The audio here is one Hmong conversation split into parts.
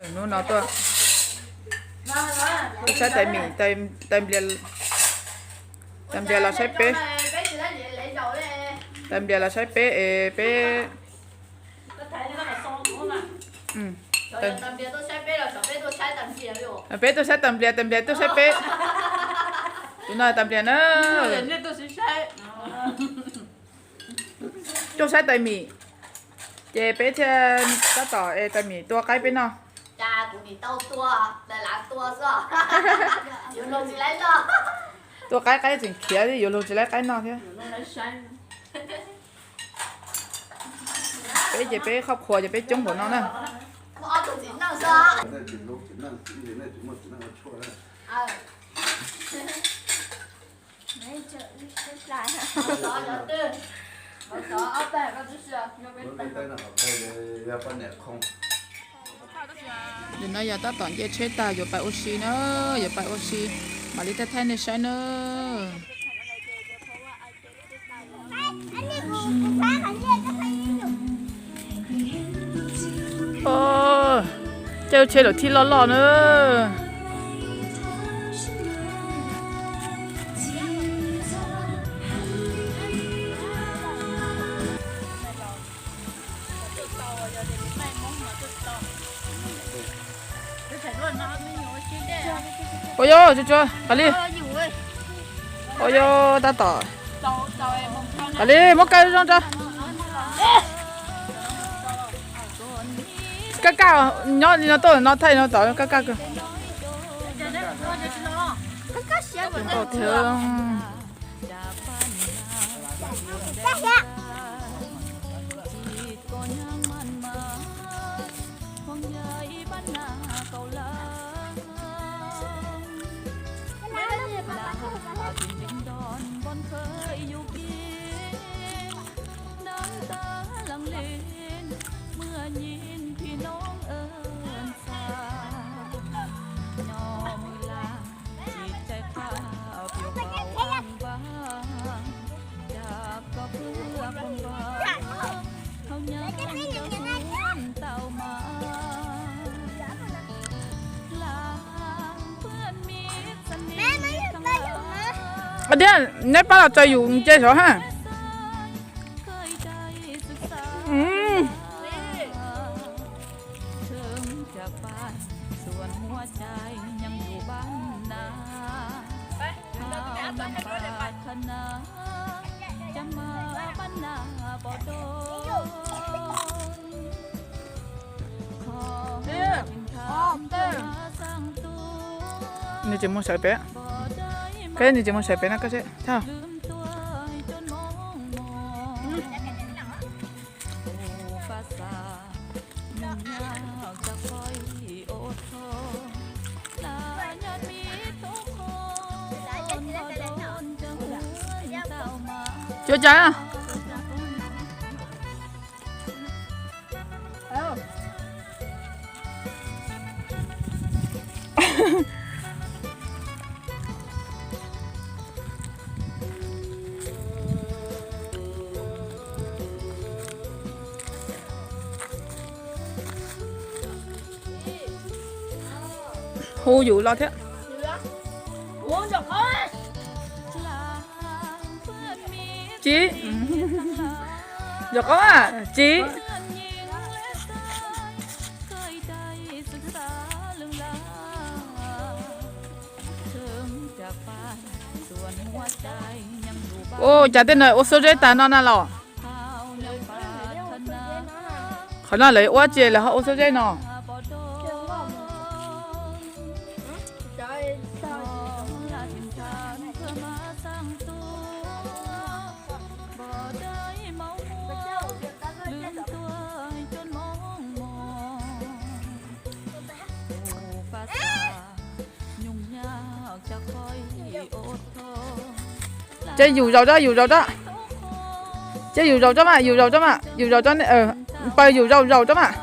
Hnub no tuaj, tuaj saib tais mim, tais nplias, tais nplias los saib peb, tais nplias los saib peb es peb, peb tuaj saib tais nplias, tais nplias tuaj saib peb. Tus no tais nplias na. Tuaj saib tais mim, ces peb thiaj tab tom es tais mim tua qaib peb noj. Tua qaib, qaib tseem khiav yuav luag tsis laib qaib noj thiab. Peb ces peb qhov qhua ces peb coob npaum no na. Nim no yog tab tom nce tsheb tag yuav pais ua si na, yuav pais ua si, mam li thaij thaij nej saib na. Caij tsheb lawm thib loj loj na. Ua yog tsuag tsuag, Kav Lis. Ua yog tab tom, Kav Lis muab kaw zoo tso. Kaj kaj, nyob li no tuaj no thaij no tom kaj kaj kawg. Thiab neb pab los tsaws yus nce saud ha. Nws tsis mus sawv pem, nws tsis mus sawv pem no koj seb. Cuab cas. Hu yus los thiab. Tsis, yog qo tsis. Ua cas tej no ua xub zeb tag no na los? Qhov no lawv ua tsi lawv ho ua xub zeb no? Ces yus zaus tso, yus zaus tso. Ces yus zaus tso mas, yus zaus tso mas, yus zaus tso, pawg yus zaus zaus tso mas.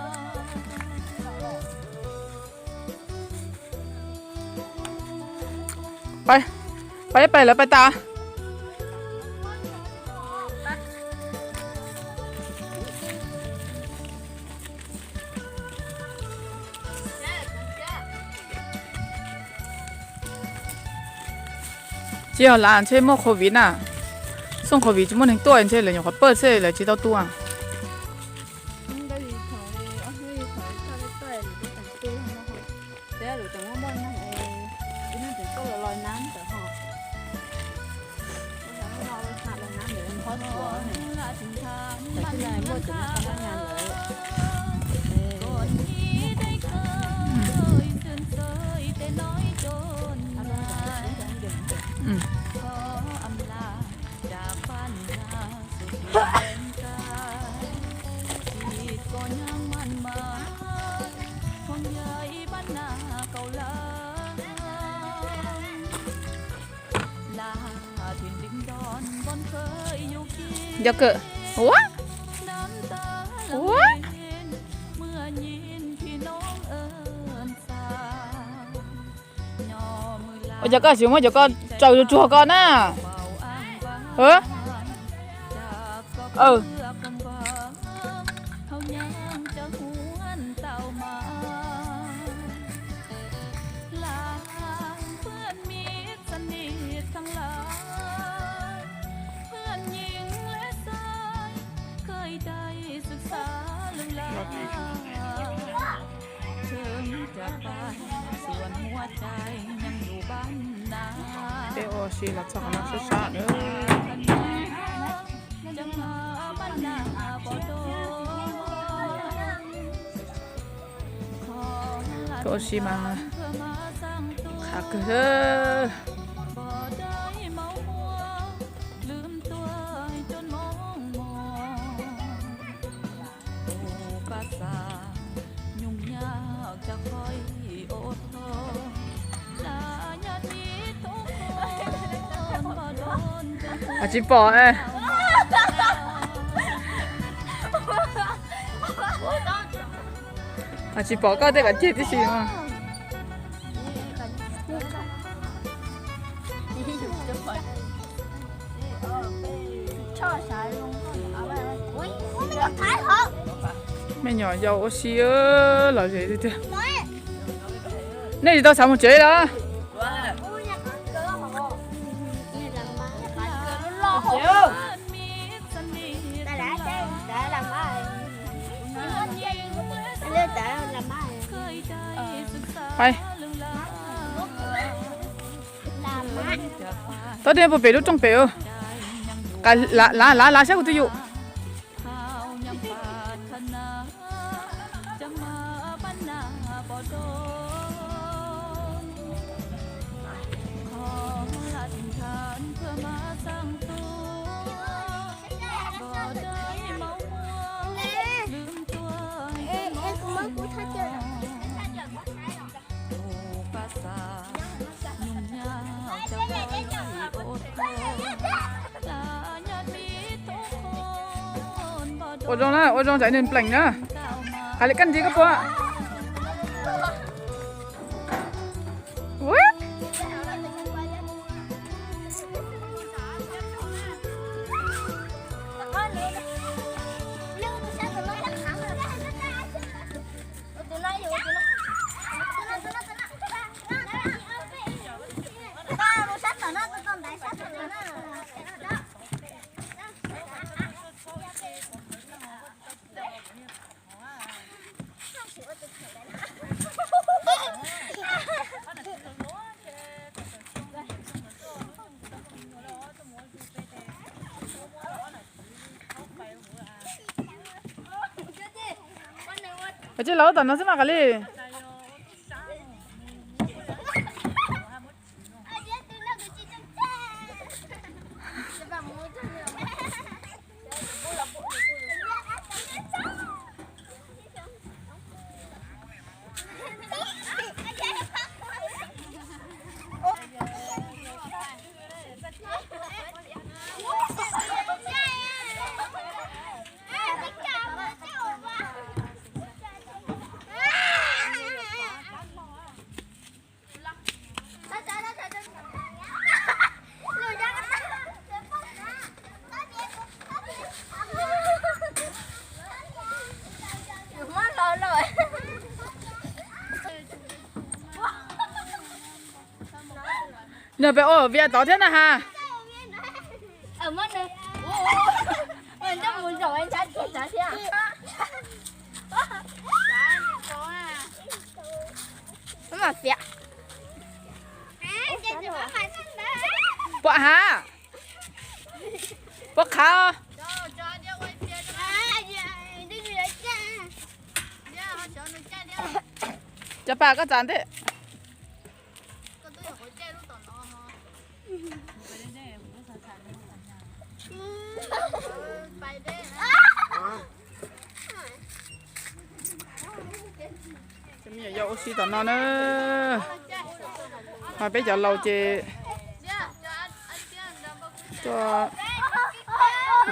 Pais, pais, pais lawv pais tas. Yog lawv ntshe muaj covid na, xooj covid tsis muaj neeg tuaj ntshe lawv nyuam qhuav pawj xwb lawv tsis tau tuaj. Yog kawm, ua, ua, ua, cov koj tsis muab cov koj tsaws tsuag koj na. Peb ua si los txog qhov no sab sab na. Koj ua si mas qhav kawg. Tsis pom, tsis pom koj tej vam ceg tib si. Me nyuam yaus ua si lom zem tiag tiag. Nej tsis tau xav mus tsev los? Tau tiag, puag pem lub rooj pem. Lav lav saib kuv tus yus. Ua zoo na, ua zoo tsam neeg plees na. Hais li kab ntsis koj puas? Ua tsis laus tom no xwb mas kav li. Nws pem ua vias tod thiab na has. Puas hav? Puas qhav? Cov pas koj txav ntej. Cov me nyuam yaus ua si tom no na, ho peb cov laus ces tuaj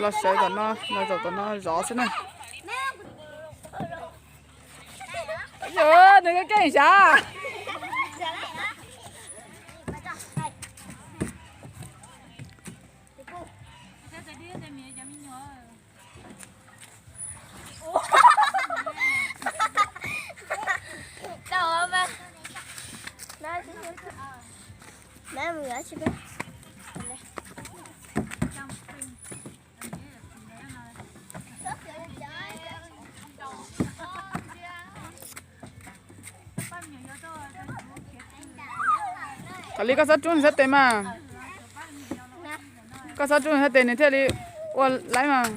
los sawv tom no, los zaum tom no zov xwb na. Nws keej sav. Kom li koj xob rub nws sab tes mas. Koj xob rub nws sab tes nws thiaj li ua laib mas.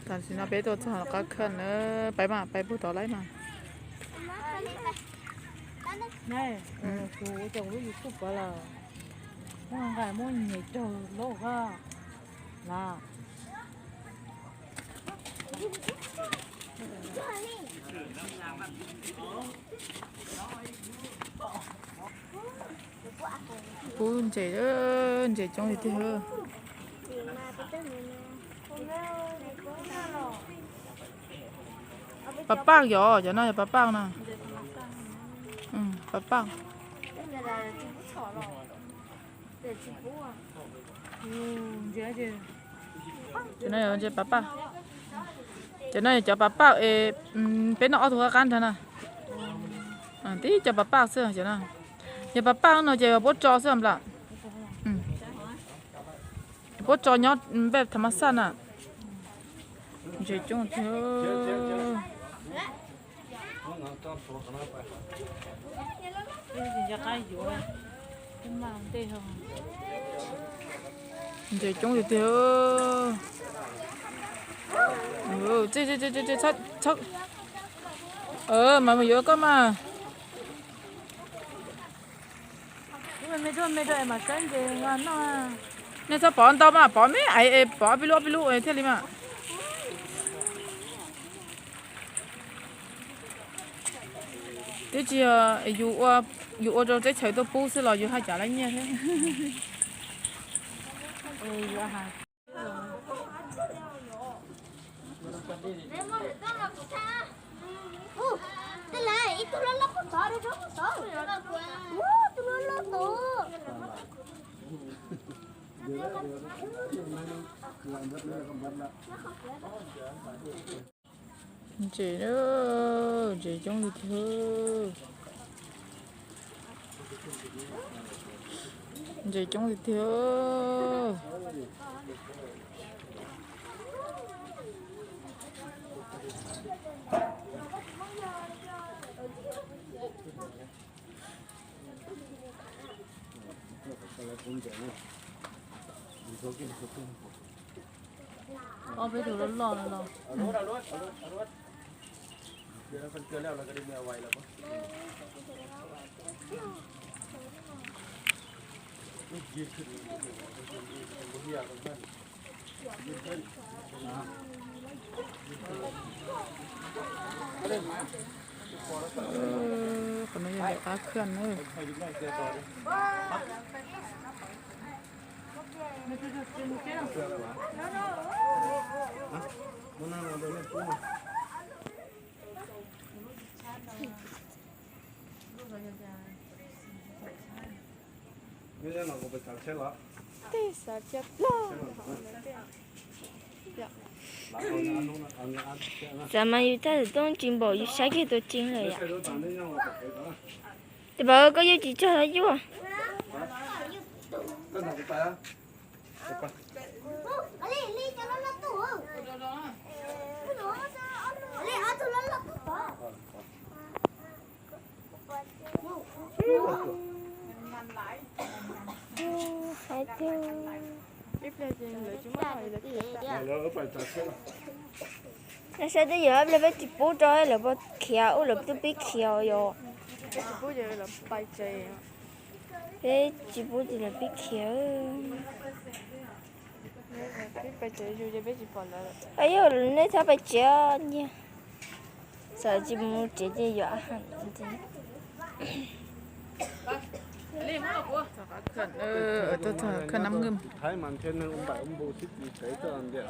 Tam sim no peb tuaj txog qab khav na, pais mas pais puag tod laib mas. Kuv ua cov lub YouTube lawm, muaj nqaij muaj nyiaj raug lub koj na. Pub ntses, ntses coob li tiag. Pas paj yog, cov no yog pas paj na. Pas paj. Cov no yog ntses pas paj. Cov no yog cov pas paj es peb noj ob tug qab qab ntag na. Tib cov pas paj xwb cov no. Yog pas paj no ces yog puab tso xwb nplam. Puab tso nyob npej tham mas xaj na. Ntses coob tiag. Ntses coob tiag tiag. Mas mus yuav koj mas. Nej txhob pov ntau mas, pov me es pov ob peb lub ob peb lub thiaj li mas. Twb tsis yog yus ua rau teb chaws tuaj pub xwb los yus haj cas lab nyiaj thiab. Ntses, ntses coob li tiag. Ntses coob li tiag. Ob peb tug loj loj no los. Qhov no yog qab khaj na. Tej xav cia plaub. Xav mas yus tag tom tooj tsis npaum yus saib kiag tua ceev lawm yom. Tes Pov, koj yuav tsis tso yuaj. Saib twb yog ib pliag peb tsis pub rau lawv pab khiav ub, lawv twb pib khiav yom. Peb tsis pub ces lawv pib khiav. Yog nej txhob pais tsev ntag. Txawm tsis mus tsev ces yuav a ha ntxiv. Tuaj txog khaj nab ngwj. Thaib mas ntshe neeg ua npaim ua npus xwb tsis tev tuaj ntiag.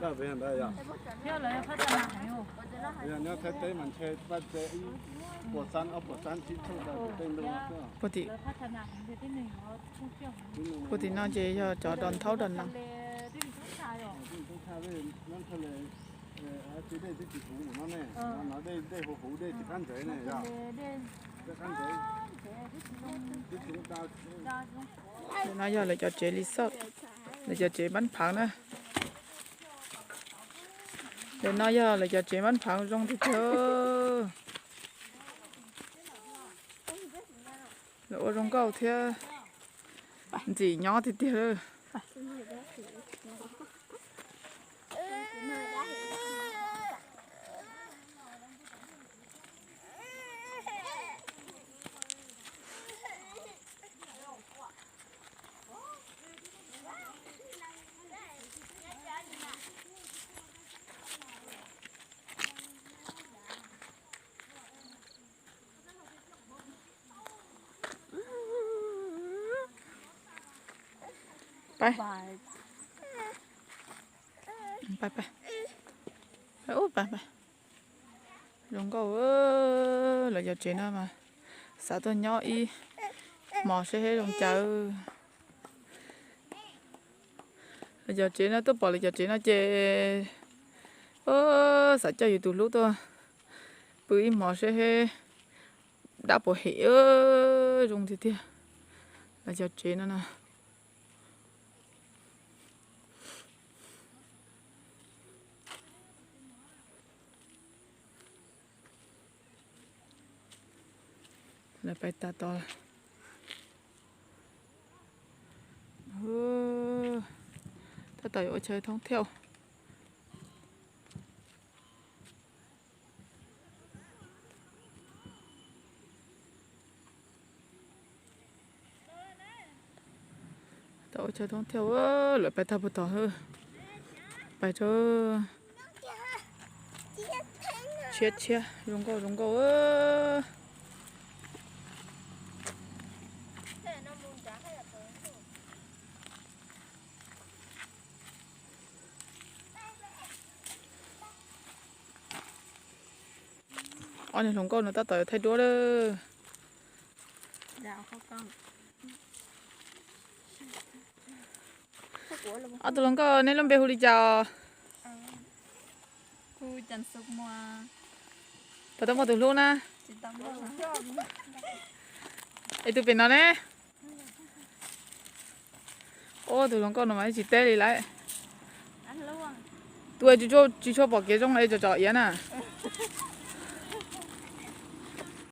Dab pem ntawd yog, yog nyob Thaib teb mas ntshe paj tse ib puas xab ob puas xab tsib thooj rau tus tej ntu. Puag tim, puag tim no ces yog cov dos nthaub dos noog. Ntawm no yog lawv cov tsev li xauj, lawv cov tsev npab phav na. Ntawm no yog lawv cov tsev npab phav zoo tiag tiag. Lawv ua zoo nkauj thiab ntxim nyob tiag tiag. Pais, pais, pais, pais, pais. Zoo nkauj, lawv cov tsev no mas xav tuaj nyob ib hmos seb seb zoo cas. Lawv cov tsev no, tuaj pom lawv cov tsev no ces xav coj yus tus hlub tuaj pw ib hmos seb dab puas hem. Zoo tiag tiag. Lawv cov tsev no na. Lawv pais tas tod. Tab tom yuav ua chaw thoob thiab. Tau ua chaw thoob thiab, lawv pais tag puag tod. Pais rau tshiab tshiab, zoo nkauj zoo nkauj. Ob niag hluas nkauj no tab tom yuav thaij duab lawm. Ob tug hluas nkauj, neb lub npe hu li cas os? Puas tau muaj tus hlub na? Es tus pem no ne? Ub, tus hluas nkauj no mas tsis teb li lawm. Tus tsis tshua pom kev zoo es tsom tsom iav na.